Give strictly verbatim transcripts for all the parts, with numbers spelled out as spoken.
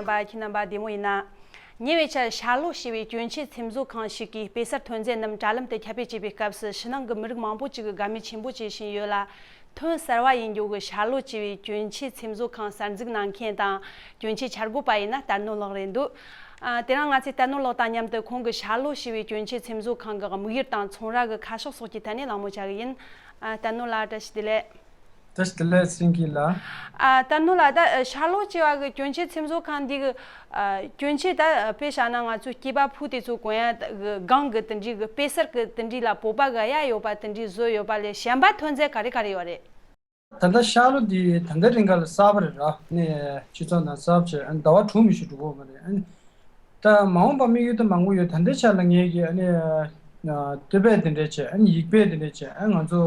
པ་ཁྱེད་རྣམ་པ་བདེ་མོ་ཡིན་ན། ཉེ་བའི་ཆར་ཤར་ལྷོ་ཞེས་པའི་གྱོན་ཆས་འཚེམ་བཟོ་ཁང་ཞིག་གིས་དཔེ་གསར་ཐོན་རྫས་རྣམས་དྲ་ལམ་དུ་ཁྱབ་སྤེལ་བྱེད་པའི་སྐབས་སུ། ཕྱི་ནང་གི་མི་རིགས་མང་པོ་ཅིག་གིས་དགའ་མོས་ཆེན་པོ་བྱེད་བཞིན་ཡོད་ལ། ཐོན་གསར་བ་ཡིན་རྒྱུ་གི་ཤར་ལྷོ་ཅེས་པའི་གྱོན་ཆས་འཚེམ་བཟོ་ཁང་གསར་འཛུགས་གནང་མཁན་དང་གྱོན་ཆས་འཆར་འགོད་པ་ཡིན་ན་རྟ་ནོར་ལགས་རེད་འདུག་ཨ། དེ་རིང་ང་ཚོས་རྟ་ནོར་ལགས་དང་མཉམ་དུ་ཁོང་གི་ཤར་ལྷོ་ཞེས་པའི་གྱོན་ཆས་འཚེམ་བཟོ་ཁང་གི་དམིགས་ཡུལ་དང་ཚོང་ར་གི་ཁ་ཕྱོགས་སོགས་ཀྱི་ཐད་ནས་གླེང་མོལ་བྱ་གི་ཡིན། ཨ། རྟ་ནོར་ལགས་བཀྲ་ཤིས་བདེ་ལེགས། བཀྲ་ཤིས་བདེ་ལེགས། སྲིང་སྐྱིད་ལགས། ཨ། རྟ་ནོར་ལགས། ད་ཤར་ལྷོ་ཅེས་པ་གི་གྱོན་ཆས་འཚེམ་བཟོ་ཁང་འདི་གི་ཨ། གྱོན་ཆས་ད་དཔེ་བཞག་ན་ང་ཚོའི་སྐྱེས་པ་ཕོ་དེ་ཚོ་གོན་ཡ་གི་གང་གི་དེ་འདྲའི་གི་དཔེ་གསར་གི་དེ་འདྲའི་ལ་བོད་པ་གི་གཡག་ཡོད་པ་དེ་འདྲའི་བཟོས་ཡོད་པ་ལས་གཞན་པ་ཐོན་རྫས་ག་རེ་ག་རེ་ཡོད་རེད། ད་ལྟ་ཤར་ལྷོ་འདི་ད་ལྟའི་རིང་ག་ལ་གསར་པ་རེད་ར། ནས་སྤྱི་ཚོགས་ནང་གསར་པ་བྱས། ཨ་ནི་ཟླ་བ་དྲུག་མི་ཞིག་འགྲོ་གི་ཡོད་མ་རེད། ཨ་ནི་ད་མ་འོངས་པ་དམིགས་ཡུལ་དེ་མང་པོ་ཡོད། ད་ལྟའི་ཆ་ལ་ངེད་ཀྱི་ཨ་ནི་ཨ། སྟོད་པས་དེ་འདྲས་བྱས། ཨ་ནི་ཡིག་པས་དེ་འདྲས་བྱས། ཨ། ང་ཚོ་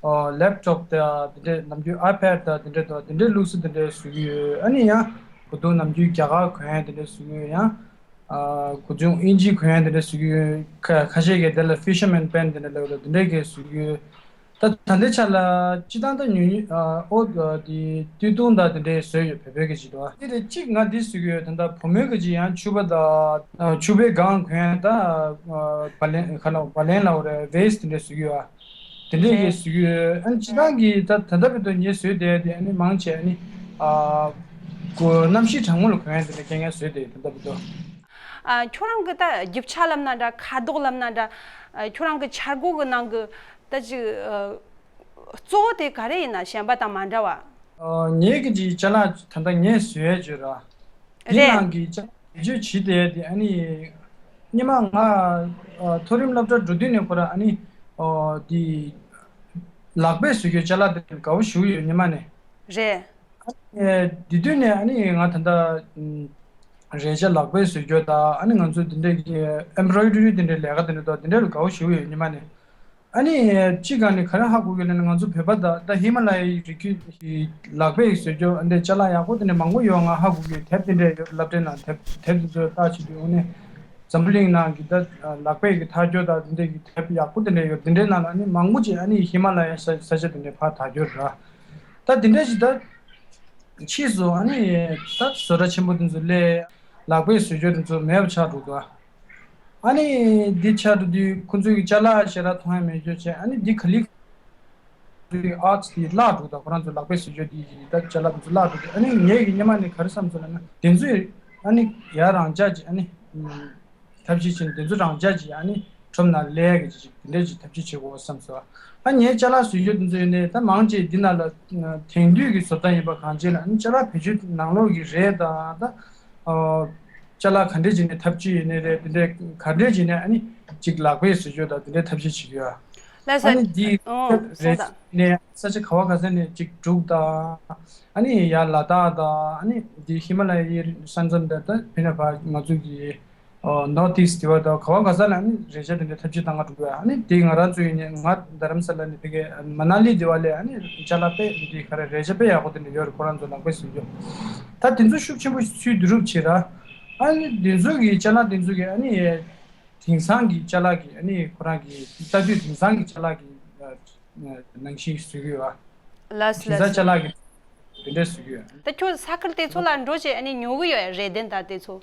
ཨ། ལེབ་ཊོབ་དང་དེ་འདྲས་ནམ་རྒྱུན་ཨའི་པེཌ་དང་དེ་འདྲས་དང་དེ་འདྲས་ལུགས་སྲོལ་དེ་འདྲས་བཟོ་གི་ཡོད། ཨ་ནི་ཡང་གོས་ཐུང་ནམ་རྒྱུན་རྒྱ་གར་གོན་ཡ་དེ་འདྲས་བཟོ་གི་ཡོད། ཡང་ཨ། གོས་ཆུང་ཨིན་ཇི་གོན་ཡ་དེ་འདྲ་བཟོ་གི་ཡོད། ཁ་ཁ་ཤས་ཀྱིས་དེ་ལ་ཕི་ཤར་མེན་པེན་དེ་འདྲ་ལབ་ཡོད་ལ། དེ་འདྲས་ཀྱི་བཟོ་གི་ཡོད། ད་ད་ལྟའི་ཆ་ལ་སྤྱིར་བཏང་ད་ཉུང་ཉུང་ཨ། ཨོ་དེ་སྟོད་ཐུང་དང་དེ་འདྲས་བཟོས་ཡོད། བོད་པའི་གི་ཅིག་འདུག་ཨ། དེ་རེད། གཅིག་ང་འདི་བཟོ་གི་ཡོད། ད་ལྟ་བུ་མོའི་གི་ཅིག་ཡང་ཕྱུ་པ་དང་ཨ། ཕྱུ་པའི་སྒང་གོན་ཡ་ད་ཨ། བ་ལན་ག་ལ་བ་ལན་ལབ་དགོས་རེད། ཝེ་སི་ཊི་དེ་འདྲས་བཟོ་གི་ཡོད་ཨ། དེ་འདྲས་ཀྱི་བཟོ་གི་ཡོད། ཨ་ནི་སྤྱིར་བཏང་གི་ད་ད་ལྟ་བར་དུ་ངས་བཟོས་བསྡད་དེ་ཨ་ནི་མང་ཆེ་ཨ་ནི་ཨ། གོ་གནམ་གཤིས་གྲང་མོ་ལ་གོན་ཡ་དེ་འདྲ་རྐྱང་རྐྱང་བཟོས་བསྡད་ཡོད། ད་ལྟ་བར་དུ། ཨ། ཁྱོད་རང་གི་ད་རྒྱུ་ཆ་ལབ་ན་འདྲ། ཁ་དོག་ལབ་ན་འདྲ། ཨ། ཁྱོད་རང་གི་འཆར་སྒོ་གི་ནང་གི་ད་ཅིག་ཨ། གཙོ་བོ་དེ་ག་རེ་ཡིན་ན་གཞན་པ་དང་མ་འདྲ་བ། ཨ། ངེད་ཀྱི་ཅིག་ཅ་ལག་ད་ལྟ་ངས་བཟོས་ཡ་བརྗོད་ར། དེ་རེད། ནང་གི་ཅ་ལག་བེད་སྤྱོད་བྱེད་བསྡད་དེ་ཨ་ནི་སྔོན་མ་ང་ཨ། མཐོ་རིམ་སློབ་གྲྭ་འགྲོ་དུས་ནས་ཁོ་རང་ཨ་ནི་ཨ། དེ་ལག་པས་བཟོ་རྒྱུའི་ཅ་ལག་དེ་དགའ་བོ་ཞེ་པོ་ཡོད། སྔོན་མ་ནས། རེད། ཨ་ནི་དེ་དུས་ནས་ཨ་ནི་ང་ད་ལྟ་རས་ཆ་ལག་པས་བཟོ་རྒྱུ་དང་། ཨ་ནི་ང་ཚོ་དེ་འདྲའི་གི་ཨེམ་བྷོ་རོའི་ཌ་རི་དེ་འདྲའི་ལས་ཀ་དེ་འདྲ་དང་དེ་འདྲ་ལ་དགའ་བོ་ཞེ་པོ་ཡོད། སྔོན་མ་ནས། ཨ་ནི་སྤྱིར་བཏང་ནས་ག་རེ་ཧ་གོ་གི་ལབ་ན། ང་ཚོ་བོད་པ་དང་ད་ཧི་མ་ལ་ཡའི་རི་རྒྱུད་ཀྱི་ལག་པས་བཟོ་རྒྱུ་འདི་ཅ་ལག་ཡག་པོ་དེ་འདྲ་མང་པོ་ཡོད། ང་ཧ་གོ་གི། དེབ་དེ་འདྲ་ཡོད། སློབ་གྲྭའི་ནང་དེབ་དེབ་དེ་ཚོ་ལྟ་བྱེད་དུས་འོ་ནས་འཛམ་བུ་གླིང་ནང་གི་ད་ལག་པས་གི་ཐག་གཅོད་དང་དེ་འདྲ་གི་དེབ་ཡག་པོ་དེ་འདྲ་ཡོད། དེ་འདྲའི་ནང་ལ་ཨ་ནི་མང་པོ་ཅིག་ཨ་ནི་ཧི་མ་ལ་ཡའི་ས་ས་ཆ་དེ་འདྲ་ཕར་དར་རྒྱུ་ར། ད་དེ་འདྲ་ཞིག་ད་ཕྱིས་སུ་ཨ་ནི་ད་བཟོ་གྲྭ་ཆེན་པོ་དེ་ཚོ་ལས་ལག་པས་བཟོ་རྒྱུ་དེ་ཚོ་མེད་པ་ཆགས་འགྲོ་འདུག་ཨ་ནི་འདི་ཆགས་འགྲོ་དུས་ཁོ་ཚོའི་ཅ་ལག་ཞེ་དྲག་མཐོང་ཡ་མེད་རྒྱུ་བྱས། ཨ་ནི་འདི་ག་ལེར་ཨར་ཊི་འདི་བརླག་འགྲོ་འདུག་ཁོ་རང་ཚོ་ལག་པས་བཟོ་རྒྱུ་འདི་ད་ཅ་ལག་དེ་ཚོ་བརླག་འགྲོ་འདུག་ཨ་ནི་ངས་ཀྱི་སྔོན་མ་ནས་ག་རེ་བསམ་སོང་ལབ་ན། དེ་ཚོས་ཨ་ནི་ཡར་རང་འཇགས་ཀྱིས་ཨ་ནི་ཐབས་ཤེས་བྱས་ནས་དེ་ཚོ་རང་འཇགས་ཀྱིས་ཨ་ནི་ཁྲོམ་ནང་སླེབས་ཡ་གི་ཅིག་དེ་འདྲས་ཅིག་ཐབས་ཤེས་བྱེད་དགོས་བསམ་སོང་། ཨ་ངས་ཅ་ལག་བཟོ་རྒྱུ་དེ་ཚོ་ཡིན་ནའི་ད་མང་ཆེ་འདི་ནང་ལ་དེང་དུས་ཀྱི་བཟོ་ལྟ་ཡིན་པ་གང་ཅི་ལ་ཨ་ནི་ཅ་ལག་བེད་སྤྱོད་ནང་ལོགས་ཀྱི་རས་དང་ད་ཨ་ཅ་ལག་ག་འདྲས་བྱས་ནས་ཐབས་ཇུས་ཡིན་ནའི་རེད། དེ་འདྲས་ག་འདྲས་བྱས་ནས་ཨ་ནི་ཅིག་ལག་པས་བཟོ་རྒྱུ་དང་དེ་འདྲས་ཐབས་ཤེས་བྱེད་ཀྱི་ཡོད། ལགས་སོ། ཨ་ནི་འདི་ཨོ་གསུངས་རེད་དང་། ནས་ས་ཆ་ག་བ་ག་ས་ནས་ཅིག་འབྲུག་དང་ཨ་ནི་ཡར་ལ་དྭགས་དང་ཨ་ནི་འདི་ཧི་མ་ལ་ཡའི་ས་མཚམས་དང་ད་དཔེར་ན་ཕར་ང་ཚོ་གི་ཨོ་ནོར་ཐི་ཨིསཊ་དེ་བ་དང་ག་བ་ག་ས་ལ་ཨ་ནི་རས་ཆ་དེ་འདྲའི་ཐབས་ཇུས་བཏང་ག་འགྲོ་གི་ཡོད། ཨ་ནི་དེ་ང་རང་ཚོ་ཡིན་ནའི་ང་རྡ་རམ་ས་ལ་ནས་ཕ་གི་མ་ན་ལི་དེ་བ་ལས་ཨ་ནི་ཅ་ལག་དཔེ་འདི་ག་རེ་རས་ཆ་དཔེ་ཡག་པོ་དེ་འདྲ་ཡོད་རེད། ཁོ་རང་ཚོ་ལག་པས་བཟོ་རྒྱུ། ད་དེ་ཚོ་ཤུགས་ཆེན་པོ་ཚུར་བསྡུ་རུབ་བྱེད་ར། ཨ་ནི་དེ་ཚོ་གི་ཅ་ལག་དེ་ཚོ་གི་ཨ་ནི་དེང་སང་གི་ཅ་ལག་གི་ཨ་ནི་ཁོ་རང་གི་ལྟ་དུས་དེང་སང་གི་ཅ་ལག་གི་ནང་བཞིན་བཟོ་གི་ཡོད། ལགས་སོ། དེང་སང་ལགས་ཅ་ལག་གི་དེ་འདྲས་བཟོ་གི་ཡོད། ད་ཁྱོད་ས་ཁུལ་དེ་ཚོ་ལ་འགྲོ་བྱས་ཨ་ནི་ཉོ་གི་ཡོད། རས་གདན་དང་དེ་ཚོ།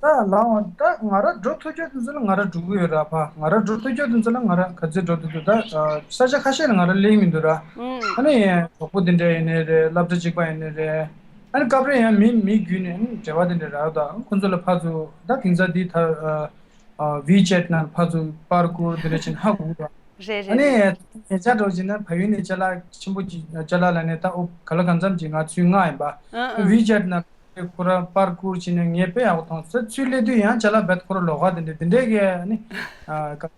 ད་ལའང་ད་ང་རང་འགྲོ་ཐུབ་རྒྱུ་དེ་ཚོ་ལ་ང་རང་འགྲོ་གི་ཡོད་ར། ཕ་ང་རང་འགྲོ་ཐུབ་རྒྱུ་དེ་ཚོ་ལ་ང་རང་ག་ཚོད་འགྲོ་ཐུབ་འདུག་ད་ས་ཆ་ཁ་ཤས་ལ་ང་རང་སླེབས་མི་འདུག་ར། ཨ་ནི་གྲོགས་པོ་དེ་འདྲ་ཡིན་ནའི་རེད། སློབ་གྲྭ་གཅིག་པ་ཡིན་ནའི་རེད། ཨ་ནི་སྐབས་རེ་ཡང་མི་མི་བརྒྱུད་ནས་ཨ་ནི་འབྲེལ་བ་དེ་འདྲ་རག་ད། ཁོ་ཚོ་ལ་ཕར་ཚུར་ད་དེང་སང་འདི་ད་ཝི་ཆེ་ཊི་ནང་ཕར་ཚུར་པར་བསྐུར་དེ་འདྲ་བྱས་ནས་ཧ་གོ་གི་འདུག་རེད་རེད། ཨ་ནི་རེད། ཉེ་ཆར་འགྲོ་བྱས་ན་ཕ་ཡུལ་ནས་ཅ་ལག་ཆེན་པོ་ཅིག་ཅ་ལག་ལ་ནས་ད་ཨོ་ག་ལ་གང་འཚམ་ཅིག་ང་ཚོའི་ལྔ་ཡིན་པ། ཨ་ཨ། ཝི་ཆེ་ཊི་ནང་ཁོ་རང་པར་བསྐུར་བྱས་ནས་ངས་དཔེ་ཡག་པོ་མཐོང་སོང་། ཚུར་སླེབས་དུས་ཡང་ཅ་ལག་རྦད་ཁོ་རང་ལོགས་ཀ་དེ་འདྲ་དེ་འདྲའི་གི་ཨ་ནི་ཨ་ག་ལས་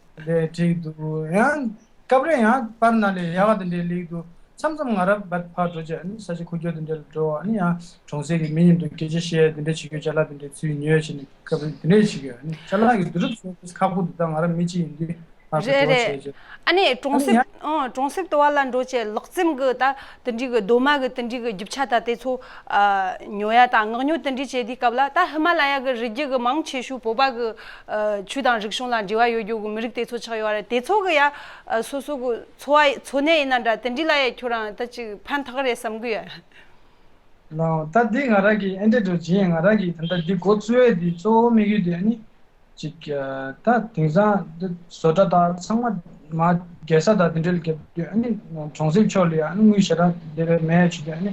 བྲིས་འདུག་ཡང་སྐབས་རེ་ཡང་པར་ནང་ལས་ཡག་ག་དེ་འདྲའི་སླེབས་འདུག་མཚམས་མཚམས་ང་རང་རྦད་ཕར་འགྲོ་བྱས་ཨ་ནི་ས་ཆ་འཁོར་རྒྱུག་དེ་འདྲ་ལ་འགྲོ། ཨ་ནི་ཡང་གྲོང་གསེབ་ཀྱི་མི་མཉམ་དུ་སྐད་ཆ་བཤད་དེ་འདྲ་བྱེད་རྒྱུ། ཅ་ལག་དེ་འདྲ་ཚུར་ཉོས་བྱས་ནས་སྐབས་རེ་དེ་འདྲ་བྱེད་ཀྱི་ཡོད། ཨ་ནི་ཅ་ལག་གི་བསྡུ་རུབ་བཟོ་དུས་ཁག་པོ་འདུག་ད་ང་རང་མི་གཅིག་ཡིན་དུས། རེད་རེད། ཨ་ནི་གྲོང་གསེབ་ཨང་གྲོང་གསེབ་དེ་བ་ལ་འགྲོ་བྱས་ལག་རྩེམ་གི་ད་དེ་འདྲའི་གི་རྡོག་མ་གི་དེ་འདྲའི་གི་རྒྱུ་ཆ་ད་དེ་ཚོ་ཨ་ཉོ་ཡ་དང་མངགས་ཉོ་དེ་འདྲའི་བྱེད་དུས་སྐབས་ལ། ད་ཧི་མ་ལ་ཡ་གི་རི་རྒྱུད་གི་མང་ཆེ་ཤོས་བོད་པ་གི་ཨ་ཆོས་དང་རིག་གཞུང་ལ་འབྲེལ་བ་ཡོད་རྒྱུ་གི་མི་རིགས་དེ་ཚོ་ཆགས་ཡོད་རེད། དེ་ཚོ་གི་ཡ་ཨ་སོ་སོ་གི་འཚོ་བ་འཚོ་གནས་ཡིན་ན་འདྲ་དེ་འདྲའི་ལ་ཡ་ཁྱོད་རང་ད་ཅིག་ཕན་ཐོགས་རེད་བསམ་གི་ཡོད། ལའོ། ད་འདི་ང་རང་གི་ཨེ་འདྲ་འགྲོ་བྱིན་ང་རང་གི་ད་ལྟ་འདི་འགོ་བཙུགས་ཡས་འདི་གཙོ་བོ་དམིགས་ཡུལ་འདི་ཨ་ནི་ཅིག་ད་དེང་སང་འདི་བཟོ་གྲྭ་དང་ཚང་མ་མ་རྒྱལ་ས་དང་འདི་འདྲ་ལ་བརྒྱབ་དུས་ཨ་ནི་གྲོང་གསེབ་ཕྱོགས་ལ་ཡང་ཨ་ནི་དངུལ་ཞེ་དྲག་འདི་འདྲ་མེད་བྱེད་དུས་ཨ་ནི་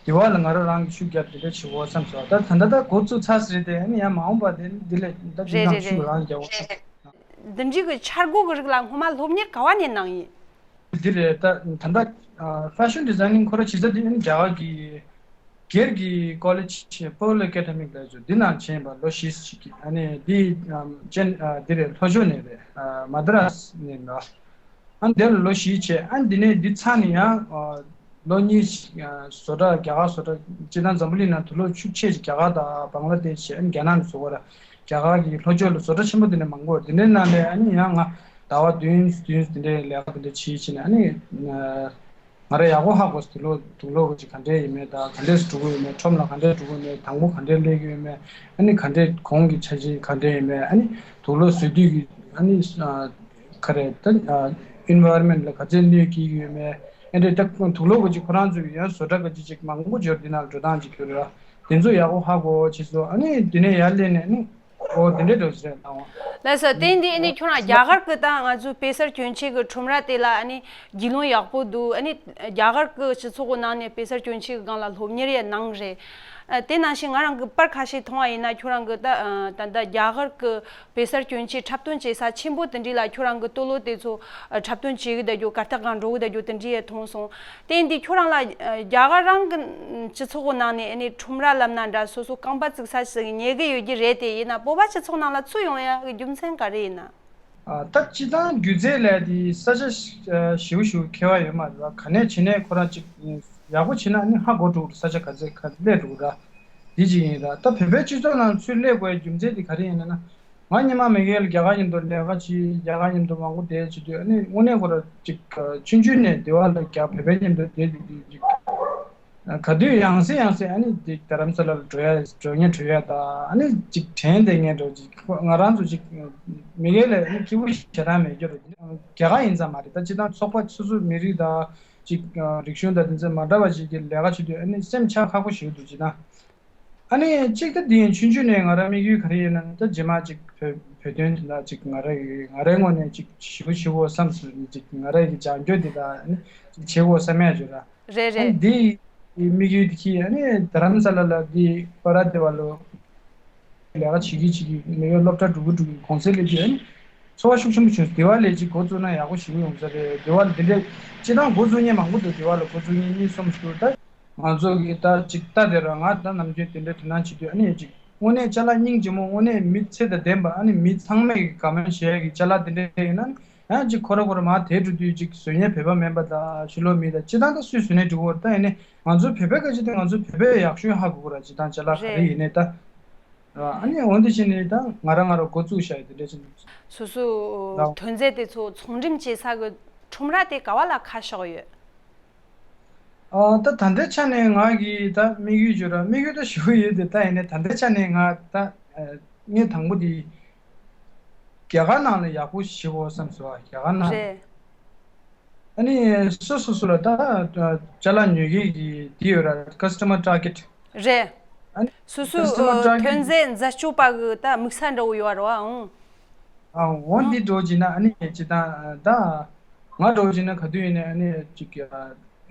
འདི་བ་ལ་ང་རང་རང་གི་ཤུགས་རྒྱབ་འདི་འདྲ་བྱེད་དགོས་བསམ་སོང་། ད་ད་ལྟ་ད་འགོ་བཙུགས་ཚར་ཟེར་ཏེ་ཨ་ནི་ཡང་མ་འོངས་པ་དེ་འདི་ལས་ད་འདི་རེད་ནང་རེད་ཤུགས་རེད། རང་རྒྱབ་འོང་། འདི་འདྲའི་གི་འཆར་སྒོ་གི་རིགས་ལ་སྔོན་མ་སློབ་གཉེར་ག་བ་ནས་གནང་ཡིན། འདི་རེད། ད་ད་ལྟ་ཕེ་ཤན་ཌི་ཛའི་ནིང་ཁོ་ར་བྱེད་ས་དེ་ཨ་ནི་རྒྱ་གར་གི་སྒེར་གྱི་ཀོ་ལེཇ་པོ་ལི་ཨེ་ཀེ་ཌེ་མིག་ལབ་ཚོ་འདི་ནང་བྱས་པ་ལོ་བཞི་ཞིག་གི་ཨ་ནི་འདི་ཅན་འདི་རེད། ལྷོ་ཕྱོགས་ནས་རེད། མ་དྲ་སི་ནས་རེད། ཨ་འདིར་ལོ་བཞི་བྱས། ཨ་འདི་ནས་འདི་ཚར་ནས་ཡང་ལོ་གཉིས་བཟོ་གྲྭ་རྒྱ་གར་བཟོ་གྲྭ་སྤྱིར་བཏང་འཛམ་བུ་གླིང་ནང་དུག་ལོག་ཤུགས་ཆེ་ཞིག་རྒྱ་གར་དང་བང་ལ་དེ་ཤི་ཨ་ནི་རྒྱ་ནག་ནས་བཟོ་བ་ར། རྒྱ་གར་གྱི་ལྷོ་ཕྱོགས་ལ་བཟོ་གྲྭ་ཆེན་པོ་འདི་འདྲ་མང་པོ་འདི་འདྲའི་ནང་ནས་ཨ་ནི་ཡང་ང་ཟླ་བ་བདུན་བདུན་འདི་འདྲའི་ལས་ཀ་འདི་འདྲ་བྱེད་བྱས་ནས་ཨ་ནི་ང་རང་ཡག་པོ་ཧ་གོ། དུག་ལོག་དུག་ལོག་གི་ཅིག་ག་འདྲས་ཡིན་མེད་དང་ག་འདྲས་སུ་འགྲོ་གི་ཡོད་མེད། ཁྲོམ་ལ་ག་འདྲས་འགྲོ་གི་ཡོད་མེད། དང་པོ་ག་འདྲས་སླེབས་ཀྱི་ཡོད་མེད། ཨ་ནི་ག་འདྲས་གོང་གི་ཆ་རྐྱེན་ག་འདྲས་ཡིན་མེད། ཨ་ནི་དུག་ལོག་བཟོ་དུས་ཀྱི་ཨ་ནི་ག་རེ་ད་ཨེན་ཝའི་རོན་མེན་ཊི་ལ་ག་ཚད་གནོད་སྐྱེལ་གྱི་ཡོད་མེད། ཨ་འདྲས་ད་དུག་ལོག་གི་ཅིག་ཁོ་རང་ཚོའི་ཡང་བཟོ་གྲྭ་གི་ཅིག་ཅིག་མང་པོ་འབྱོར་འདི་ནང་འགྲོ་སྟངས་ཅིག་གྱུར་ར། དེ་ཚོ་ཡག་པོ་ཧ་གོ་བྱས་སོང་། ཨ་ནི་དེ་ནས་ཡར་སླེབས་ནས་ཨ་ནི། ཨོ་དེ་འདྲའི་འགྲོ་ཟེར་ལ། ལགས་སོ། དེ་འདི་ཨ་ནི་ཁྱོད་རང་རྒྱ་གར་གི་ད་ང་ཚོའི་དཔེ་གསར་སྐྱོན་ཆེད་གི་ཁྲོམ་ར་དེ་ལ་ཨ་ནི་རྒྱུས་ལོན་ཡག་པོ་འདུག་ཨ་ནི་རྒྱ་གར་གི་སྤྱི་ཚོགས་གི་ནང་ནས་དཔེ་གསར་སྐྱོན་ཆེད་གི་སྒང་ལ་སློབ་གཉེར་ཡང་གནང་རེད། ཨ་དེ་ནང་བཞིན་ང་རང་གི་པར་ཁ་ཤས་མཐོང་བ་ཡིན་ན་ཁྱོད་རང་གི་ད་ད་ལྟ་རྒྱ་གར་གི་དཔེ་གསར་སྐྱོན་ཆེད་འཁྲབ་སྟོན་བྱེད་ས་ཆེན་པོ་དེ་འདྲ་ལ་ཁྱོད་རང་གི་སྟོད་ལོགས་དེ་ཚོ་འཁྲབ་སྟོན་བྱེད་གི་བསྡད་རྒྱུ། གར་སྟེགས་སྒང་འགྲོ་གི་བསྡད་རྒྱུ་དེ་འདྲ་ཡང་མཐོང་སོང་། དེ་ཡིན་དུས་ཁྱོད་རང་ལ་ཨ་རྒྱ་གར་རང་གི་སྤྱི་ཚོགས་ཀྱི་ནང་ནས་ཨ་ནི་ཁྲོམ་ར་ལབ་ན་འདྲ་སོ་སོ་རྐང་པ་བཙུགས་ས་ཞིག་རྙེད་གི་ཡོད་ཀྱི་རེད་དེ། ཡིན་ན་བོད་པ་སྤྱི་ཚོགས་ནང་ལ་ཚུར་ཡོང་ཡ་གི་རྒྱུ་མཚན་ག་རེ་ཡིན་ན། ཨ་ད་སྤྱིར་བཏང་སྒྱུ་རྩལ་ལས་དེ་ས་ཆ་ཞིག་ཨ་ཞེ་པོ་ཞེ་པོ་ཁྱད་པར་ཡོད་མ་རེད་བ། ག་ནས་བྱེད་ནས་ཁོ་རང་ཅིག་ཡག་པོ་བྱེད་ན་ཨ་ནི་ཧ་གོ་འགྲོ་གི་རེད། ས་ཆ་ག་ཚད་ག་སླེབས་འགྲོ་གི་ར། དེ་གཅིག་ཡིན་ར། ད་བོད་པའི་སྤྱི་ཚོགས་ནང་ཚུར་སླེབས་དགོས་རྒྱུ་མཚན་དེ་ག་རེ་ཡིན་ན་ན། ང་སྔོན་མ་མི་སྒེར་ལ་རྒྱ་གར་མཉམ་དུ་ལས་ཀ་བྱེད། རྒྱ་གར་མཉམ་དུ་མང་པོ་བསྡད་བྱེད་དུས་ཨ་ནི་དངོས་གནས་ཁོ་ར་ཅིག་ཆུང་ཆུང་ནས་སྡེ་བ་ལ་རྒྱ་བོད་པའི་མཉམ་དུ་བསྡད་དུས་ཅིག་ག་དུས་ཡང་སེ་ཡང་སེ་ཨ་ནི་ཅིག་རྡ་རམ་ས་ལ་ལ་འགྲོ་ཡ་འགྲོ་ཉེ་འགྲོ་ཡ་དང་ཨ་ནི་ཅིག་དྲན་བསྡད་ཉེ་འགྲོ་ཅིག་ང་རང་ཚོ་ཅིག་མི་སྒེར་ལ་ཨ་ནི་སྐྱིད་པོ་ཞེ་དྲག་མེད་རྒྱུ་རེད། རྒྱ་གར་ཡིན་ཙང་མ་རེད། ད་སྤྱིར་བཏང་ཚོགས་པ་སོ་སོ་མི་རིགས་དང་ཅིག་རིག་གཞུང་དང་དེ་ཚོ་མ་འདྲ་བ་ཞིག་གི་ལས་ཀ་བྱེད་དུས་ཨ་ནི་སེམས་ཆགས་ཁག་པོ་ཞིག་འདུག་སྤྱིར་བཏང་། ཨ་ནི་གཅིག་ད་འདི་ཡིན། ཆུང་ཆུང་ནས་ང་རང་དམིགས་ཡུལ་ག་རེ་ཡོད་ན་ད་རྗེས་མ་ཅིག་བོད་བོད་དོན་དེ་འདྲ་ཅིག་ང་རང་གི་ང་རའི་ངོས་ནས་ཅིག་ཞེ་པོ་ཞེ་པོ་བསམ་སོང་། ཅིག་ང་རང་གི་སྦྱང་སྤྱོད་དེ་དག་ཨ་ནི་ཅིག་བྱེད་དགོས་བསམ་ཡ་ཅིག་ར། རེད་ཨ་ནི་རེད། འདི་དམིགས་ཡུལ་དེ་གིས་ཨ་ནི་རྡ་རམ་ས་ལ་ལ་འདི་པ་ར་དེ་བ་ལོ་ལས་ཀ་བྱེད་ཀྱི་བྱེད་ཀྱི་མི་ཡོད་སློབ་གྲྭ་འགྲོ་གི་འགྲོ་གི་གོང་ཚད་སླེབས་ཀྱི་ཨ་ནི་ཚོར་བ་ཤུགས་ཆེན་པོ་བྱུང་། དེ་བ་ལས་ཅིག་འགོ་བཙུགས་ན་ཡག་པོ་ཞེ་པོ་ཡོང་ས་རེད། དེ་བ་ལ་འདི་འདྲས་སྤྱིར་བཏང་འགོ་བཙུགས་མཁན་མང་པོ་འདུག་དེ་བ་ལ་འགོ་བཙུགས་མཁན་གཉིས་གསུམ་ཞིག་འདུག་ད། ང་ཚོ་གི་ད་ཅིག་ལྟ་དེ་ར་ང་ད་ནམ་རྒྱུན་དེ་འདྲའི་དོ་སྣང་བྱེད་དུས་ཨ་ནི་ཅིག་དངོས་གནས་ཅ་ལག་སྙིང་རྗེ་མོ་དངོས་གནས་མི་ཚེ་དང་ལྡན་པ་ཨ་ནི་མི་ཚང་མས་ཀྱི་དགའ་མོས་བྱེད་ཡ་གི་ཅ་ལག་དེ་འདྲ་ཡིན་ན་ཡང་ཅིག་ཁོ་ར་ཁོ་ར་མར་དེད་འགྲོ་དུས་ཅིག་བཟོ་མཁན་བོད་པ་མིན་པ་དང་ཕྱི་ལོགས་མི་དང་སྤྱིར་བཏང་ད་སུས་བཟོས་ནའི་འགྲིག་གི་རེད། ད་ཡིན་ནའི་ང་ཚོ་བོད་པའི་སྐད་ཆ་དེ་ང་ཚོ་བོད་པས་ཡག་ཤོས་ཧ་གོ་གི་ར། སྤྱིར་བཏང་ཅ་ལག་ག་རེ་རེད། ཡིན་ནའི་ད་ཨ་ནི་འོན་ཏེ་བྱས་ནས་ད་ང་རང་ང་རང་འགོ་བཙུགས་བཞག་ཡ་དེ་འདྲ་ཅིག་འདུག་སོ་སོ་ལའོ། ཐོན་རྫས་དེ་ཚོ་ཚོང་འགྲེམས་བྱེད་ས་གི་ཁྲོམ་ར་དེ་ག་བ་ལ་ཁ་ཕྱོགས་ཡོད། ཨ་ད་ད་ལྟའི་ཆ་ནས་ང་གི་ད་དམིགས་ཡུལ་བརྗོད་ར་དམིགས་ཡུལ་ད་ཞུ་གི་ཡོད་དེ། ད་ཡིན་ནའི་ད་ལྟའི་ཆ་ནས་ང་ད་ཨ་ངས་དང་པོ་དེ་རྒྱ་གར་ནང་ལ་ཡག་པོ་ཞིག་བྱེད་དགོས་བསམ་སོང་། རྒྱ་གར་ནང་རེད། ཨ་ནི་སོ་སོ་སོ་ལ་ད་ཅ་ལག་ཉོ་མཁན་གྱི་དེ་ཡོད་ར། customer target། རེད། ཨ་ནི་སོ་སོའི་customer target ཐོན་རྫས་འཛད་སྤྱོད་པ་གི་ད་དམིགས་ས་འདྲ་བོ་ཡོད་ར་བ། ཨང་། ཨ་འོ་འདི་འགྲོ་བྱས་ན་ཨ་ནི་ཅི་ད་ད་ང་འགྲོ་བྱས་ན་ག་དུས་ཡིན་ནའི་ཨ་ནི་ཅིག་ཨ་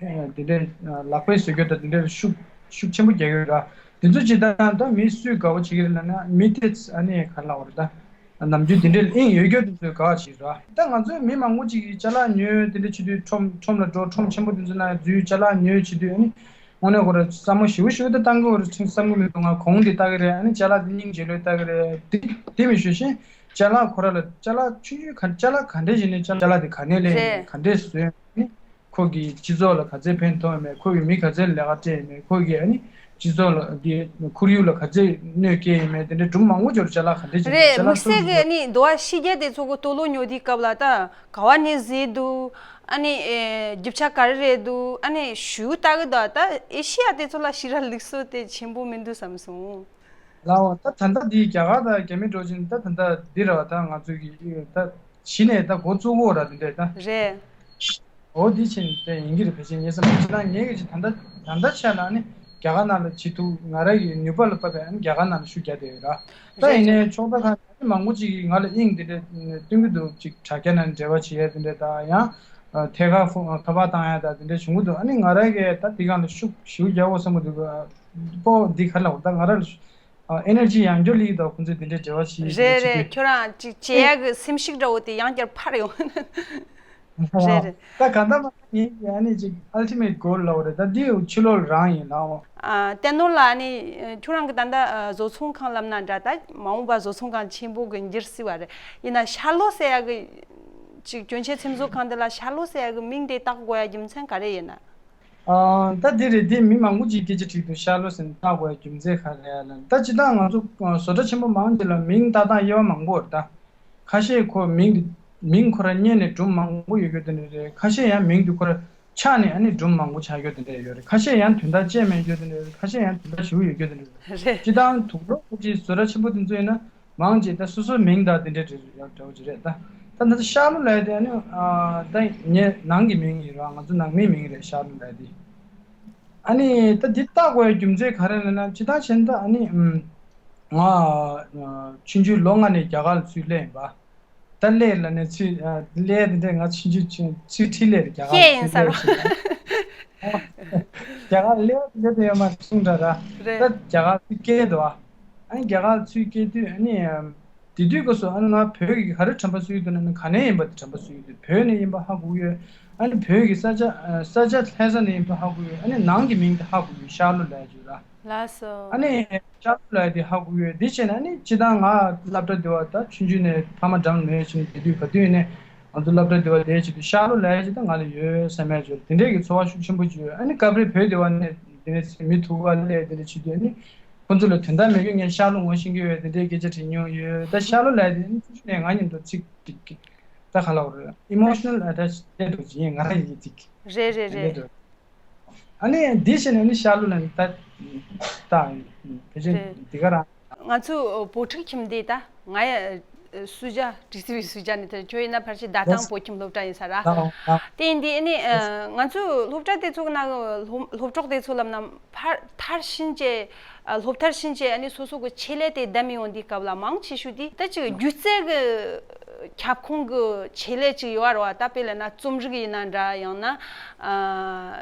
དེ་འདྲའི་ལག་པས་བཟོ་རྒྱུ་དང་དེ་འདྲའི་ཤུགས་ཤུགས་ཆེན་པོ་རྒྱག་གི་ཡོད་ར། དེ་ཚོ་ཅི་ད་ད་མི་སུས་དགའ་བོ་བྱེད་ཀྱི་རེད་ལབ་ན་མི་དེ་ཨ་ནི་ག་ལབ་དགོས་རེད། ད་ནམ་རྒྱུན་དེ་འདྲའི་དབྱིངས་ཡོད་རྒྱུ་དེ་ཚོས་དགའ་བ་བྱེད་ར། ད་ང་ཚོའི་མི་མང་པོ་ཅིག་གིས་ཅ་ལག་ཉོས་དེ་འདྲ་བྱེད་དུས་ཁྲོམ་ཁྲོམ་ལ་འགྲོ་ཁྲོམ་ཆེན་པོ་དེ་ཚོ་ནང་འཛུལ་ཅ་ལག་ཉོས་བྱེད་དུས་ཨ་ནི། དངོས་གནས་ཁོ་ར་བསམ་བློ་ཞེ་པོ་ཞེ་པོ་དེ་བཏང་གི་ཡོད་རེད། ཅིག་བསམ་གི་མི་འདུག་ང་གོང་དེ་ལྟ་གི་རེད། ཨ་ནི་ཅ་ལག་དེ་སྙིང་རྗེ་ལོས་ལྟ་གི་རེད། དེ་དེ་མི་ཤོད་བཞིན་ཅ་ལག་ཁོ་ར་ལ་ཅ་ལག་ཆུང་ཆུང་ག་ཅ་ལག་ག་འདྲས་བྱས་ནས་ཅ་ལག་ཅ་ལག་དེ་ག་ནས་སླེབས་ཡིན་མིན། རེད། ག་འདྲས་བཟོས་ཡིན་མིན། ཁོ་གིས་སྤྱི་ཚོགས་ལ་ག་ཚད་ཕན་ཐོགས་ཡོད་མེད། ཁོ་གིས་མི་ག་ཚད་ལས་ཀ་སྤྲད་ཡོད་མེད། ཁོ་གིས་ཨ་ནི་སྤྱི་ཚོགས་ལ་དེ་ཁོར་ཡུག་ལ་ག་ཚད་གནོད་སྐྱེལ་ཡོད་མེད། དེ་འདྲའི་སྒྲུང་མང་པོ་འབྱོར། ཅ་ལག་ག་འདྲས་བྱས་ནས་རེད། ཅ་ལག་དམིགས་བསལ་གྱི་ཨ་ནི་འདུག་བ་ཕྱི་རྒྱལ་དེ་ཚོ་གི་སྟོད་ལོག་ཉོ་དུས་སྐབས་ལ་ད་ག་བ་ནས་བཟོས་འདུག་ཨ་ནི་ཨེ་རྒྱུ་ཆ་ག་རེ་རེད་འདུག་ཨ་ནི་ཞུ་ལྟ་གི་འདུག་ད་ཨེ་ཤི་ཡ་དེ་ཚོ་ལ་ཞེ་དྲག་ལུགས་སྲོལ་དེ་ཆེན་པོ་མི་འདུག་བསམ་སོང་། ལའོ། ད་ད་ལྟ་འདི་རྒྱ་གར་དང་རྒྱ་མི་འགྲོ་བཞིན་ད་ད་ལྟ་འདི་ར་ད་ང་ཚོ་གི་ད་གཞི་ནས་ད་འགོ་བཙུགས་འོ་ར་འདི་འདྲས་ད། རེད། འོ་འདི་ཕྱིན་ད་ཡིན་གྱི་རེད། ཕལ་ཆེར་ངས་བསམ་ཚུལ་ད་ངས་གི་ཅིག་ད་ལྟ་ད་ལྟ་ཆ་ལ་ནི་ རྒྱ་གར་ནང་ལ་བྱེད་ཐུབ། ང་རང་གི་ནུས་པ་ལ་བབས་པའི་ཨ་ནི་རྒྱ་གར་ནང་ལ་ཤུགས་རྒྱག་བསྡད་ཡོད་ར། ད་ཡིན་ནའི་ཕྱོགས་མཐའ་ཁག་ནས་མང་པོ་ཅིག་གིས་ང་ལ་དབྱིངས་དེ་འདྲ་སྟོན་གྱི་འདུག་ཅིག་དྲ་རྒྱ་ནང་འབྲེལ་བ་བྱེད་ཡ་དེ་འདྲ་དང་། ཡང་ཐད་ཀར་ཁ་པར་བཏང་ཡ་དང་དེ་འདྲ་བྱུང་གི་འདུག་ཨ་ནི་ང་རང་གིས་ད་འདི་སྒང་ལ་ཤུགས་ཞེ་པོ་རྒྱག་དགོས་བསམ་གྱི་འདུག་པོ་འདི་ག་ལ་ད་ང་རང་ལ་ཨེ་ནར་ཇི་ཡང་འགྱོ་ལི་དང་ཁོང་ཚོས་དེ་འདྲའི་འབྲེལ་བ་བྱེད་རེད་རེད། ཁྱོད་རང་ཅིག་བྱེད་ཡག་གི་སེམས་ཤུགས་འདྲ་བོ་དེ་ཡང་བསྐྱར་འཕར་ཡོང་། རེད་རེད། ད་གང་ལྟར་མ་ངེད་ཀྱི་ཨ་ནི་ཅིག་ཨལ་ཊི་མེཊ་གོལ་ལབ་རེད། ད་འདི་ཕྱི་ལོགས་རང་ཡིན་ལགས། ཨ་བསྟན་ནོར་ལགས། ཨ་ནི་ཁྱོད་རང་གི་ད་ལྟ་བཟོ་ཚོང་ཁང་ལབ་ན་འདྲ། ད་མ་འོངས་པ་བཟོ་ཚོང་ཁང་ཆེན་པོ་གི་འགྱུར་སྲིད་པ་རེད། ཡིན་ན་ཤར་ལྷོ་ཟེར་ཡག་གི་ཅིག་གྱོན་ཆས་ཚེམ་བཟོ་ཁང་འདི་ལ་ཤར་ལྷོ་ཟེར་ཡག་གི་མིང་དེ་བཏགས་དགོས་ཡ་རྒྱུ་མཚན་ག་རེ་ཡིན་ན། ཨ། ད་འདི་རེད། འདི་མི་མང་པོ་ཅིག་སྐད་ཆ་དྲིས་འདུག་ཤར་ལྷོ་ཟེར་ནས་བཏགས་དགོས་རྒྱུ་མཚན་ག་རེ་ལབ་ན། ད་སྤྱིར་བཏང་ང་ཚོ་བཟོ་གྲྭ་ཆེན་པོ་མང་ཆེ་ལ་མིང་བཏགས་སྟངས་དབྱེ་བ་མང་པོ་རེད། ད་ཁ་ཤས་ཁོ་མིང་གི་མིང་ཁོ་རང་རྙེད་ནས་སྒྲུང་མང་པོ་ཡོད་རྒྱུ་དེ་འདྲ་རེད། ཁ་ཤས་ཡང་མིང་དེ་ཁོ་རང་ཆགས་ནས་ཨ་ནི་སྒྲུང་མང་པོ་ཆགས་རྒྱུ་དེ་འདྲ་ཡོད་རེད། ཁ་ཤས་ཡང་དོན་དག་ཅིག་མེད་རྒྱུ་དེ་འདྲ་རེད། ཁ་ཤས་ཡང་དོན་དག་ཞེ་པོ་ཡོད་རྒྱུ་དེ་འདྲ་རེད། རེད། སྤྱིར་བཏང་དུག་ལོག་ཁོ་ཅིག་བཟོ་གྲྭ་ཆེན་པོ་དེ་ཚོ་ཡིན་ན། མང་ཆེ་ད་སོ་སོའི་མིང་དང་དེ་འདྲ་རེད། ཡག་འདྲ་བོ་ཅིག་རེད། ད་ད་ལྟ་ཤར་ལྷོ་ལབ་ཡ་དེ་ཨ་ནི་ཨ་ད་ངའི་ནང་གི་མིང་ཡིན་ར། ང་ཚོ་ནང་མིའི་མིང་རེད། ཤར་ལྷོ་ལབ་ཡ་དེ། ཨ་ནི་ད་འདི་བཏགས་དགོས་ཡ་རྒྱུ་མཚན་ག་རེ་ལབ་ན། སྤྱིར་བཏང་བྱས་ན་ད་ཨ་ནི་ཨམ་ང་ཨ་ཆུང་ཆུང་ལོ་ལྔ་ནས་རྒྱ་གར་ལ་ཚུར་སླེབས་ཡིན་པ། ད་སླེབས་ལབ་ནས་ཚུར་ཨ་སླེབས་དེ་འདྲ་ང་ཆུང་ཆུང་ཆུང་ཚུར་ཁྲིད་སླེབས་རེད། རྒྱ་གར་ལ་ཚུར་སླེབས་བྱས། རྒྱ་གར་སླེབས་དེ་འདྲ་དེ་ཡོད་མ་གསུངས་འདྲ་ར། རེད། ད་རྒྱ་གར་ཚུར་སྐྱེལ་འདུག་ཨ། ཨ་ནི་རྒྱ་གར་ཚུར་སྐྱེལ་དུས་ཨ་ནི་དེ་དུས་སྐབས་སུ་ཨ་ནི་ང་བོད་ཀྱི་ག་རེ་དྲན་པ་གསོས་ཡོད་འདུག་ན། ག་ནས་ཡིན་པ་དེ་དྲན་པ་གསོས་ཡོད་འདུག་བོད་ནས་ཡིན་པ་ཧ་གོ་གི་ཡོད། ཨ་ནི་བོད་ཀྱི་ས་ཆ་ས་ཆ་ལྷ་ས་ནས་ཡིན་པ་ཧ་གོ་གི་ཡོད། ཨ་ནི་ནང་གི་མིང་དེ་ཧ་གོ་གི་ཡོད། ཤར་ལྷོ་ལབ་ཡ་ཅིག་ར། ལགས་སོ། ཨ་ནི་ཤར་ལྷོ་ལབ་ཡ་དེ་ཧ་གོ་གི་ཡོད། དེ་བྱས་ན་ཨ་ནི་སྤྱིར་བཏང་ང་སློབ་གྲྭ་འདི་བ་ད་ཆུང་ཆུང་ནས་ཕ་མ་འགྲམ་ནས་ཕྱིན་དེ་དུས་ག་དུས་ནས་ང་ཚོ་སློབ་གྲྭ་འདི་བ་བསྡད་བྱས་དུས་ཤར་ལྷོ་ལབ་ཡ་ཅིག་ད་ང་ལ་ཡོད་བསམ་ཡ་ཅིག་ཡོད། དེ་འདྲས་ཀྱི་ཚོར་བ་ཤུགས་ཆེན་པོ་ཅིག་ཡོད། ཨ་ནི་སྐབས་རེ་བོད་འདི་བ་ནས་དེ་ནས་མི་ཐུག་པ་སླེབས་དེ་འདྲ་བྱེད་དུས་ཨ་ནི་ཁོ་ཚོ་ལ་དོན་དག་མེད་སྐྱོན་ངས་ཤར་ལྷོ་ངོ་ཤེས་ཀྱི་ཡོད། དེ་འདྲའི་སྐད་ཆ་དྲིས་མྱོང་ཡོད། ད་ཤར་ལྷོ་ལབ་ཡ་དེ་ཨ་ནི་ཆུང་ཆུང་ནས་ང་མཉམ་དུ་ཚིག་ཅིག་ད་ག་ལབ་དགོས་རེད། ཨི་མོ་ཤི་ནལ་ཨེ་ཊེཆ་སླེབས་འགྲོ་གི་ཡིན། ང་རང་ཡིན་ཅིག་རེད་རེད་རེད། ཨ་ནི་འདི་བྱས་ནས་ནི་ཤར་ལྷོ་ལ་ནི་ད་ད་ཕལ་ཆེར་རེད། འདི་ག་རང་། ང་ཚོའི་བོད་ཕྲུག་ཁྱིམ་སྡེ་ད་ང་ཡ་སུ་ཇཱ་ཏི་སི་བི་སུ་ཇཱ་ནི་ད་ཁྱོད་ཡིན་ན་ཕལ་ཆེར་ཟླ་ཐང་བོད་ཁྱིམ་སློབ་གྲྭ་ཡིན་ས་ར། དེ་ཡིན་དུས་ཨ་ནི་ང་ཚོའི་སློབ་གྲྭ་དེ་ཚོ་གི་ནང་གི་སློབ་སློབ་གྲོགས་དེ་ཚོ་ལབ་ན་ཕར་མཐར་ཕྱིན་བྱས། ཨ་སློབ་མཐར་ཕྱིན་བྱས་ཨ་ནི་སོ་སོ་གི་ཆེད་ལས་དེ་བདམས་ཡོང་དུས་སྐབས་ལ་མང་ཆེ་ཤོས་དེ་ད་ཅིག་སྒྱུ་རྩལ་གི་ཁྱབ་ཁོངས་གི་ཆེད་ལས་ཅིག་ཡོད་རེད་བ། ད་དཔེ་ལབ་ན་རྩོམ་རིག་ཡིན་ན་འདྲ། ཡང་ན་ཨ་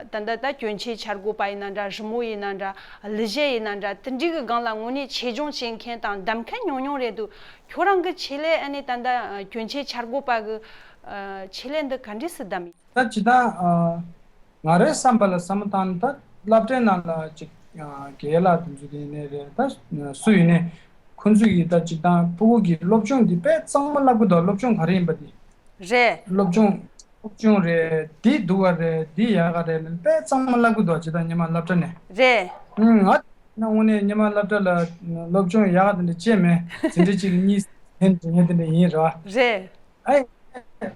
ད་ལྟ་ད་གྱོན་ཆས་འཆར་འགོད་པ་ཡིན་ན་འདྲ། རི་མོ་ཡིན་ན་འདྲ། གླུ་གཞས་ཡིན་ན་འདྲ། དེ་འདྲའི་གི་སྒང་ལ་དངོས་གནས་ཆེད་སྦྱོང་བྱེད་མཁན་དང་འདེམས་མཁན་ཉུང་ཉུང་རེད་འདུག་ཁྱོད་རང་གི་ཆེད་ལས་ཨ་ནི་ད་ལྟ་གྱོན་ཆས་འཆར་འགོད་པ་གི་ཨ་ཆེད་ལས་འདི་ག་འདྲས་སེ་བདམས་ཡིན། ད་སྤྱིར་བཏང་ཨ་ང་རའི་བསམ་པ་ལ་བསམ་བློ་བཏང་ན། ད་སློབ་གྲྭའི་ནང་ལ་ཅིག་ཨ་རྒན་ལགས་དེ་ཚོ་དེ་ཡིན་ནའི་རེད། ད་སུ་ཡིན་ནའི་ཁོང་ཚོ་ཡིས་ད་སྤྱིར་བཏང་ཕྲུ་གུ་གི་སློབ་སྦྱོང་འདི་དཔེ་གཙང་མ་བསླབ་གི་འདུག་སློབ་སྦྱོང་ག་རེ་ཡིན་པ་འདི། རེད། སློབ་སྦྱོང་སློབ་སྦྱོང་རེད། འདི་སྡུག་ག་རེད། འདི་ཡག་ག་རེད་ལབ་དཔེ་གཙང་མ་བསླབ་གི་འདུག་སྤྱིར་བཏང་སྔོན་མ་སློབ་གྲྭ་ནས། རེད། ང་ན་དངོས་གནས་སྔོན་མ་སློབ་གྲྭ་ལ་སློབ་སྦྱོང་ཡག་ག་དེ་འདྲ་བྱས་མེད། འཛིན་གྲྭ་གཅིག་ལ་གཉིས་ལྷན་འགྲིག་མཁན་དེ་འདྲ་ཡིན་ར། རེད། ཨེ།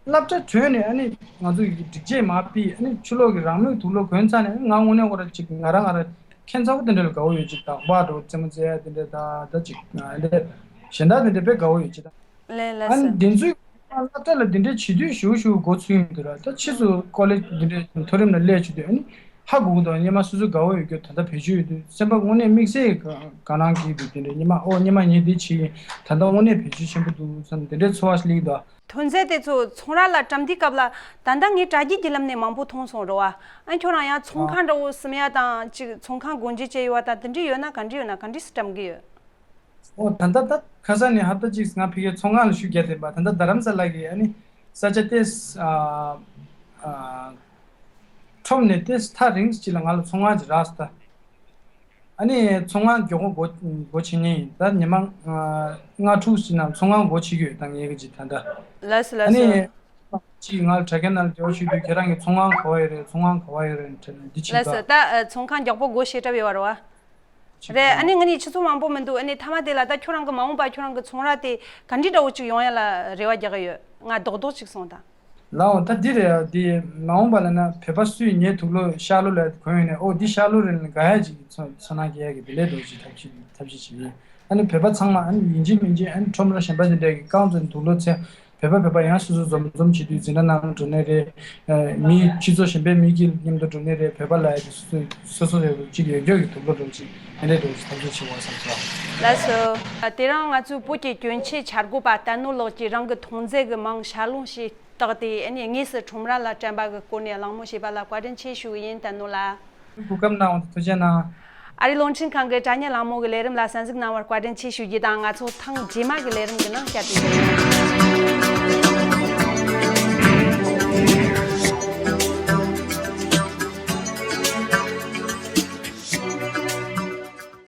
སློབ་གྲྭ་གྲོལ་ནས་ཨ་ནི་ང་ཚོ་ཡི་སྒྲིག་ཆས་མར་ཕུད། ཨ་ནི་ཕྱི་ལོགས་ཀྱི་རང་མོས་དུག་ལོག་གོན་ཚར་ནས་ང་དངོས་གནས་ཁོ་ར་ཅིག་ང་རང་ང་རང་ཁྱད་མཚར་པོ་དེ་འདྲ་ལ་དགའ་བོ་ཡོད་ཅིག་དང་། བག་འགྲོ་རྩེད་མོ་རྩེ་ཡ་དེ་འདྲ་དང་། ད་ཅིག་ཨ་འདྲ་གཞན་དག་དེ་འདྲ་དཔེ་དགའ་བོ་ཡོད་ཅིག་དང་། ལས་ལས་ཨ་ནི་སོ། དེ་ཚོའི་སློབ་གྲྭ་ལ་དེ་འདྲའི་བྱེད་དུས་ཞུ་ཞུ་འགོ་ཚུགས་ཡོང་དུས་ར། ད་ཕྱིས་སུ་ཀོ་ལེཇ་དེ་འདྲའི་མཐོ་རིམ་ལ་སླེབས་བྱེད་དུས་ཨ་ནི་ཧ་གོ་གི་འདུག་སྔོན་མ་སོ་སོ་དགའ་བོ་ཡོད་རྒྱུ་ད་ལྟ་བེད་སྤྱོད་ཡོད་དུས་སེམས་པ་དངོས་གནས་དམིགས་བསལ་དགའ་སྣང་སྐྱེ་གི་འདུག་དེ་འདྲ་སྔོན་མ་ཨོ་སྔོན་མ་ངས་འདི་བྱས་ཡིན། ད་ལྟ་དངོས་གནས་བེད་སྤྱོད་ཆེན་པོ་འདུག་བསམ་དེ་འདྲའི་ཚོར་བ་ཞིག་སླེབས་ཀྱི་འདུག་ཐོན་རྫས་དེ་ཚོ་ཚོང་ར་ལ་བཀྲམ་དུས་སྐབས་ལ་ད་ལྟ་ངས་དྲ་རྒྱའི་བརྒྱུད་ལམ་ནས་མང་པོ་མཐོང་སོང་རེད་བ། ཨ་ཁྱོད་རང་ཡང་ཚོང་ཁང་འདྲ་བོ་ཟིན་ཡ་དང་ཅིག་ཚོང་ཁང་སྒོ་འབྱེད་བྱས་ཡོད་པ་དང་དེ་འདྲ་ཡོད་ན་ག་འདྲ་ཡོད་ན་ག་འདྲ་སེ་བཀྲམ་གི་ཡོད། ཨོ་ད་ལྟ་ད་ཁ་སང་ནས་ཧབ་ཏ་གཅིག་ང་ཕ་གིའི་ཚོང་ཁང་ལ་ཞུ་རྒྱག་བསྡད་པ། ད་ལྟ་རྡ་རམ་ས་ལ་གི་ཨ་ནི་ས་ཆ་དེ་ཨ་ཨ་ཁྲོམ་ནས་དེ་ཐག་རིང་ཅིག་ལ་ང་ལ་ཚོང་ཁང་ཅིག་རག་སོང་ད། ཨ་ནི་ཚོང་ཁང་མགྱོགས་པོ་སྒོ་སྒོ་ཕྱེ་མཁན་ཡིན། ད་ཉི་མ་ལྔ་དྲུག་ཙམ་ནང་ཚོང་ཁང་སྒོ་ཕྱེ་གི་ཡོད། ད་ངའི་གི་ཅིག་ད་ལྟ། ལགས་སོ་ཨ་ལགས་ནི་སོ། ཅིག་ང་ལ་དྲ་རྒྱ་ནང་ལ་འབྲེལ་བ་ཞུས་དུས་ཁྱེད་རང་གི་ཚོང་ཁང་ག་བ་ཡོད་རེད། ཚོང་ཁང་ག་བ་ཡོད་རེད་དྲིས་ནས་འདི་བྱིས་ལགས་སོ། པ། ད་ཨ་ཚོང་ཁང་མགྱོགས་པོ་སྒོ་ཕྱེ་གྲབས་ཡོད་རེད་བ། ཅིག་རེད། ཨ་ནི་ང་ནི་ཆུ་ཚོད་མང་པོ་མི་འདུག་ཨ་ནི་མཐའ་མ་དེ་ལ་ད་ཁྱོད་རང་གི་མ་འོངས་པ་ཁྱོད་རང་གི་ཚོང་ར་དེ་ག་འདྲི་འདྲ་བོ་ཅིག་ཡོང་ཡ་ལ་རེ་བ་རྒྱག་གི་ཡོད། ང་རྡོག་རྡོག་ཅིག་སོང་ད། ལའོ་ད་འདི་རེད། འདི་མ་འོངས་པ་ལ་ན་བོད་པ་སུས་ངའི་དུག་ལོག་ཤར་ལྷོ་ལ་གོན་ཡོང་ནས་ཨོ་འདི་ཤར་ལྷོ་རེད་ལ་དགའ་ཡ་ཅིག་ཚོར་ཚོར་སྣང་སྐྱེ་ཡ་གི་དེ་ལས་ལྡོག་ཅིག་ཐབས་ཤེས་ཐབས་ཤེས་ཅིག་ཡིན། ཨ་ནི་བོད་པ་ཚང་མ་ཨ་ནི་ཡིན་གཅིག་མིན་གཅིག་ཨ་ནི་ཁྲོམ་ར་གཞན་པ་དེ་འདྲ་གི་རྐང་བཙུགས་ནས་དུག་ལོག་འཚོལ། བོད་པ་བོད་པ་ཡང་སོ་སོ་འཛོམས་འཛོམས་བྱེད་དུས་འཛིན་གྲྭ་ནང་འགྲོ་ནའི་རེད། ཨ་མི་སྤྱི་ཚོགས་གཞན་པའི་མི་གི་མཉམ་དུ་འགྲོ་ནའི་རེད། བོད་པ་ལབ་ཡ་དེ་སོ་སོ་སོ་སོ་རེ་རེ་གཅིག་ཡོད་རྒྱུ་གི་དུག་ལོག་འགྲོ་གཅིག་དེ་འདྲའི་འགྲོ་ཐབས་ཤེས་བྱེད་དགོས་བསམ་སོང་། ལགས་སོ། དེ་རིང་ང་ཚོའི་བོད་ཀྱི་གྱོན་ཆས་འཆར་འགོད་པ་བསྟན་ནོར་ལགས་ཀྱིས་རང་གི་མཐོང་རྫས་ཀྱི་མིང་ཕྱག་ལུང་ཞིག་བཏགས་ཏེ། ཨ་ནི་དངོས་སུ་ཁྲོམ་ར་ལ་དྲན་པ་གི་སྐོར་ནས་གླེང་མོལ་བྱས་པ་ལ་བཀའ་དྲིན་ཆེ་ཞུ་གི་ཡིན། བསྟན་ནོར་ལགས། གོ་སྐབས་གནང་བ་དང་ཐུགས་རྗེ་གནང་། ཨ་རིའི་རླུང་འཕྲིན་ཁང་གི་དྲ་བརྙན་གླེང་མོལ་གྱི་ལས་རིམ་ལ་གསན་གཟིགས་གནང་བར་བཀའ་དྲིན་ཆེ་ཞུ་རྒྱུ་དང་། ང་ཚོ་ཐེངས་རྗེས་མ་གི་ལས་རིམ་གྱི་ནང་བསྐྱར་དུ་མཇལ་ཡོང་།